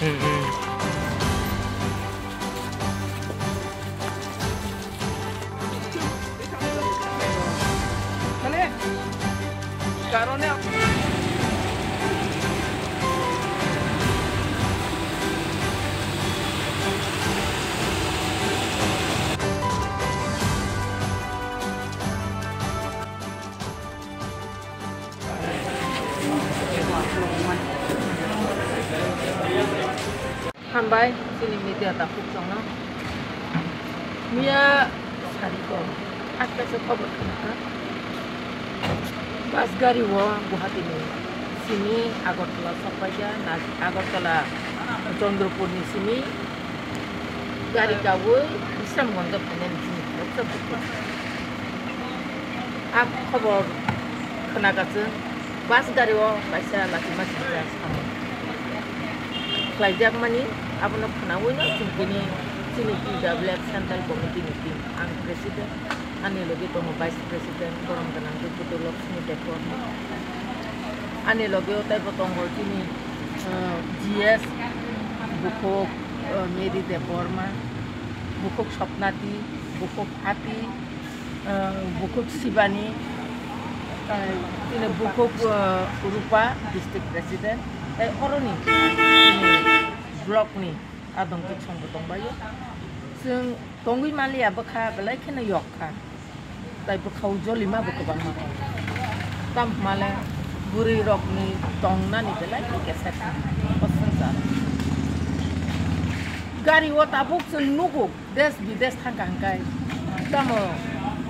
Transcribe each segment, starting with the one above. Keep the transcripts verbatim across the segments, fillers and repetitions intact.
Hmm, hmm. Hambai, chini media takhuk chongno. Miya sariko, hakhe se khobor khna kha. Bus gari o Guwahati ni simi Agartala sokpaikha, na Agartala Chandrapur ni simi gari kawi Bisramganj o phainani chini khoroksa bukhuk. A khobor khna kha chwng. Bus gari o kaisa lachi masi samung khlaijakmani, abono khnaui no chwng tini chini T W F Central Committee ni team, ang President, ani logi tongo Vice President, borom gwnang Dr. Lakshmi Debbarma, ani logi o teibo tongo chini, uh, G S, bukhuk, uh, Mary Debbarma, bukhuk Swapnati, bukhuk Ati, ah, bukhuk Sibani, ah, chini bukhuk, ah, Rupa, district president, tei oroni chini block ni adong khe songbo tongbaio. Chwng tongwi manliya bwkha belai kheno yok kha. Tai bwkhao jolima bo kwbangma kha. Tamo hwnmale bwrwi rokni tongnani belai khe kesa kha o swngchar. Gari o tabuk chwng nugo. Des bides thangkha hwnkhe tamo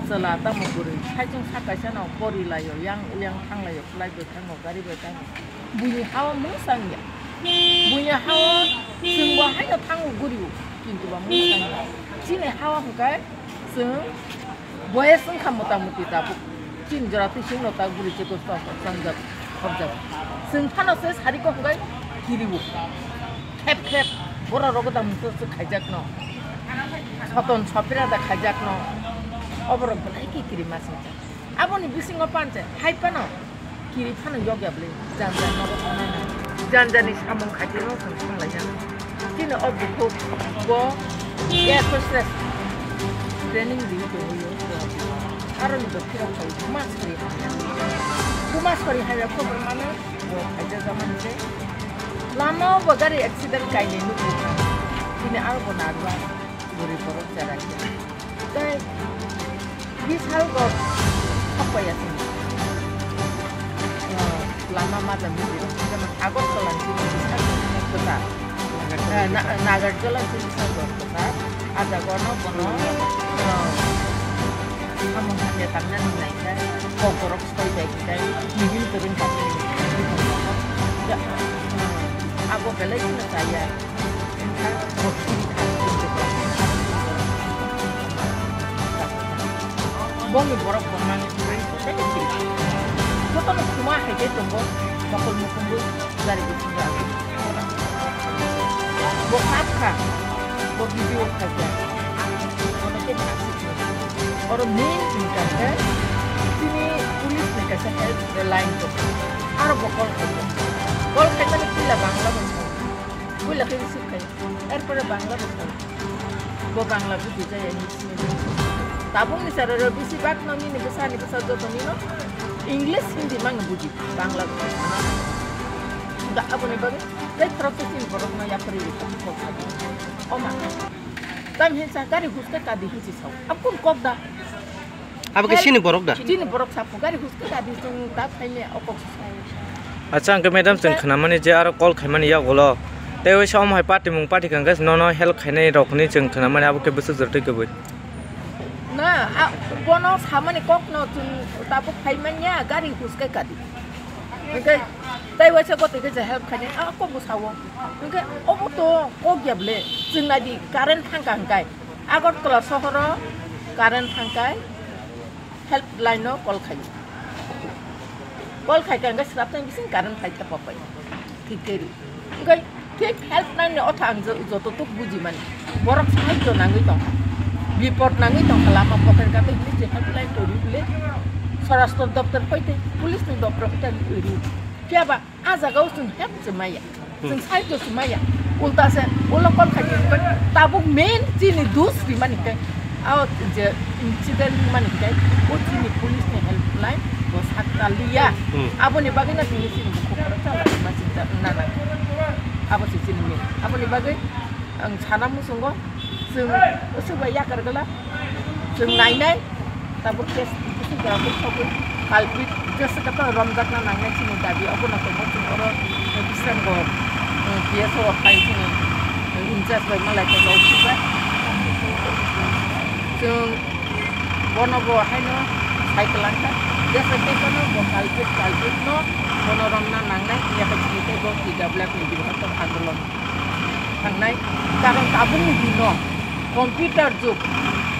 chwla tamo bwrwi saichung sak kaisa no pori laio, yang yang thang laio, flight bai thango, gari bai thango. Buini hao mungsa wngya. Buini hao chwngbo haino thango gurio, kintu ba mungsa wngya. Chini hao hwnkhe chwng boyes wngkha mota moti tabuk. Chini jora twi chwngno ta guri chwkwi chwng chwng jak, khobjak. Chwng phano se sari kok hwnkhe kiriwo. Khep khep borok rogo da mungsa se khaijakno. Soton sopira da khaijakno. Oborok belai khe kiri ma singcha. Aboni bisingo panche hai phano kiri phano yokya bwle. Janja nogo tongnai na. Janjani samung khaitwino chwng thanglaijak. Chini o bukhuk bo air hostess training riwi tongwi o. Aroni bo phirok phai buma sori hamya. Buma sori hamya khobor mano bo khaijak mani se. Lama o bo gari accident kainwi nukgo. Chini aro bo narwak bwrwi borok chera khe. Tei bisal go thokpaiya chini. Lama maja mujurok, jemon Agartala ni chini bisal go kwtal. Eh, Na-, Nagarjala ni chini bisal go kwtal. Ah jaga no bono, eh, samung hamya tangna nang nai khe, kok borok soi bai khe, mihim kwrwng tangwi. Abo belai kheno chaya. Bongni borok bongmani jotono khuma hai khe tongo, mokol mukhungwi gari bisingo agi. Bo kap kha, bo video khaikha. Bono khe ma sikhe. Oro main wngkha khe chini police ni kaisa helpline tongo. Aro bo call khaikha. Call khaimani puila Bangla bo sao. Puila khe receive khai. Erpore Bangla bo sao. Bo Bangla buji jaya, English medium. Tabukni sararo bisi bak no nini bwsa ni bwsa joto nino English, Hindi mang buji, Bangla bo sana. Da aboni bagwi tei processing borok no yapri ri kok kok. Oma. Tam hinsa gari huske kadi hinsi sao. Ab kun kok da. Abo khe chini borok da? Chini borok sapo gari huske kadi chwng ta phaimya o kok. Acha, hwnkhe madam, chwng khwnamani je aro call khaimani yagulo. Tei waisa omo hai party mung party kangkhe nono help khainai rokni chwng khwnamani abo khe bwswk jora twi kwbwi. Na, a, bono samani kokno chwng tabuk phaimanya gari huske kadi. Hwnkhe tei waisa gotwi khe je help khainai a kokbo sao. Hwnkhe obo to kok ya ble, chwng naidi current thangkha hwnkhe. Agartala sohoro current thangkhai helpline no call khaio. Call khaikha hwnkhe swrapnai bising current phaikha popai. Thik khe ri. Hwnkhe thik helpline ni otha ang jo-, joto tuk bujimani. Borok sahajyo nangwi tongkha. Bipod nangwi tongkha lama poker kate hwnwi je helpline to ri bwle. Swarashtra doptor hoite, police ni doptor hoite ri. Phiya ba A jaga o chwng help se maya. Hmm. Chwng side o se maya. Ulta se ulo kon khai tabuk main chini dus rimani kai. Ao je incident mani kai o chini police ni helpline bo sakta liya. Hmm. Aboni bagwi na tini chini bukhuk oro chala ma chinta na na. Abo se chini main. Aboni bagwi ang sana musungo chwng usuk bai yakar gala. Chwng nainai, tabuk case bisi graphic sogwi culprit jesa kata romjakna nangnai chini dabi, obono tongo chwng oro Bisramganj, um, P S O rok phai chini, um, incharge bai malai tongo, ukhukbai. Chwng bono bo haino sai kwlangkha, jesa khe bono bo culprit, culprit no bono romna nangnai, yakha chini tei bo T W F ni birokhe andolon. Thangnai, karon tabukni dino computer jug,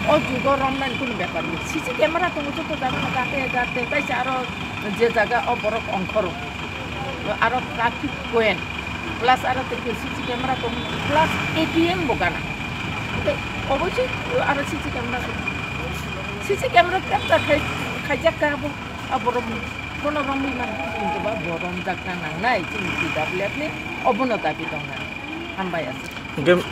o jugo romnani kunu bepar ya. C C camera tongo joto jagano gate gate, taisa aro je jaga o borok ongkhoro, aro traffic point, plus aro tei C C camera tongo, plus A T M bo gana. Tei oboisoi aro C C camera tongo. C C camera capture khai, khaijak kha abo, a borok bono romwi mano, kintu ba bo romjakna nangnai, chini T W F ni obono dabi tongna. Hambai aswk. Hingke